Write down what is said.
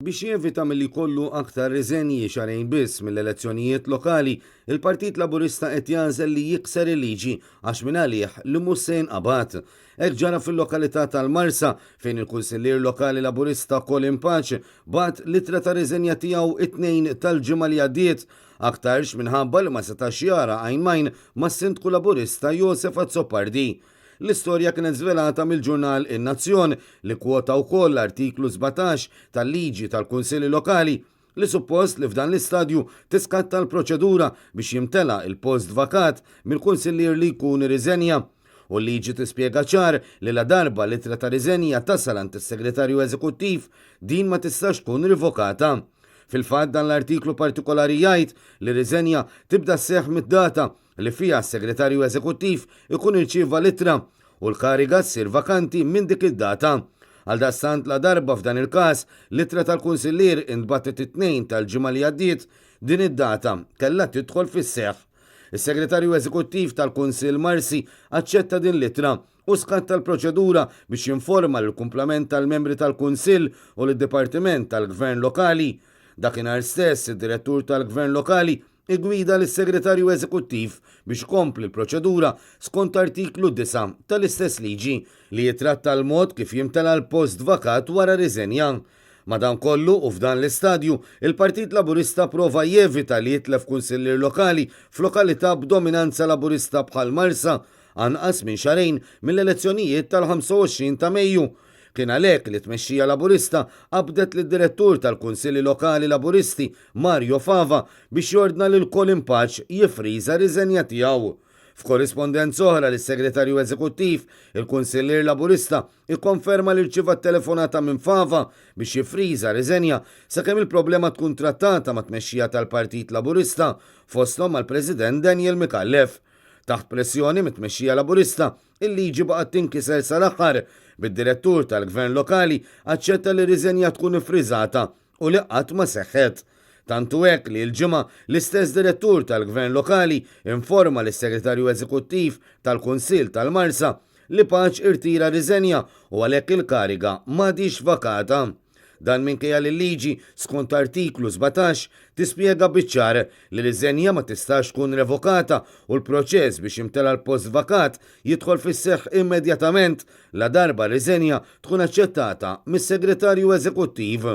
Biex jevita milli jkollu aktar riżenji xahrejn biss mill-elezzjonijiet lokali, il-Partit Laburista qed jagħżel li jikser il-liġi għax mingħalih li mhux se jinqabad. Hekk ġara fil-lokalità tal-Marsa fejn il-Kunsillier Lokali Laburista Colin Pace bagħat l-ittra ta' riżenja tiegħu it-Tnejn tal-ġimgħa li għaddiet, aktarx minħabba li ma setax jara għajn m'għajn mas-Sindku Laburista Josef Azzopardi. L-istorja kienet żvelata mill-ġurnal In-Nazzjon li kkwota wkoll l-artiklu 17 tal-liġi tal-Kunsilli Lokali li suppost li f'dan l-istadju tiskatta l-proċedura biex jimtela l-post vakat mill-kunsillier li jkun irriżenja. U l-liġi tispjega ċar li ladarba l-ittra ta' riżenja tasal għand is-Segretarju Eżekuttiv, din ma tistax tkun rivokata. Fil-fatt dan l-artiklu partikolari jgħid li riżenja tibda sseħħ mid-data li fiha s-Segretarju Eżekuttiv ikun irċieva l-ittra u l-kariga ssir vakanti minn dik id-data. Għaldaqstant ladarba f'dan il-każ l-ittra tal-Kunsillier intbagħtet it-Tnejn tal-ġimgħa li għaddiet, din id-data kellha tidħol fis-seħħ. Is-Segretarju Eżekuttiv tal-Kunsill Marsi aċċetta din l-ittra u skatta l-proċedura biex jinforma lill-kumplament tal-membri tal-Kunsill u lid-Dipartiment tal-Gvern Lokali. Dakinhar stess, id-Direttur tal-Gvern Lokali Iggwida lis-Segretarju Eżekuttiv biex ikompli l-proċedura skont Artiklu 9 tal-istess liġi, li jittratta l-mod kif jimtela l-post vakat wara riżenja. Madankollu, u f'dan l-istadju, il-Partit Laburista prova jevita li jitlef kunsillier lokali f'lokalità b'dominanza Laburista bħall-Marsa, anqas minn xahrejn mill-elezzjonijiet tal-25 ta' Mejju. Kien għalhekk li t-tmexxija Laburista qabdet lid-Direttur tal-Kunsilli Lokali Laburisti, Mario Fava, biex jordna lil Colin Pace jiffriża r-riżenja tiegħu. F'korrispondenza oħra lis-Segretarju Eżekuttiv, il-Kunsillier Laburista ikkonferma li rċieva telefonata minn Fava biex jiffriża riżenja sakemm il-problema tkun trattata mat-tmexxija tal-Partit Laburista, fosthom mal-President Daniel Micallef. Taħt pressjoni mit-tmexxija Laburista, il-liġi baqgħet tinkiser sal-aħħar, bid-direttur tal-Gvern Lokali aċċetta li r-riżenja tkun iffriżata u li qatt ma seħħet. Tant hu hekk li l-Ġimgħa l-istess direttur tal-Gvern Lokali informa lis-Segretarju Eżekuttiv tal-Kunsill tal-Marsa li Pace irtira r-riżenja u għalhekk il-kariga m'għadhiex vakata. Dan minkejja li l-liġi, skont Artiklu 17, tispjega biċ-ċar li riżenja ma tistax tkun revokata u l-proċess biex jimtela l-post vakat jidħol fis-seħħ immedjatament ladarba r-riżenja tkun aċċettata mis-Segretarju Eżekuttiv.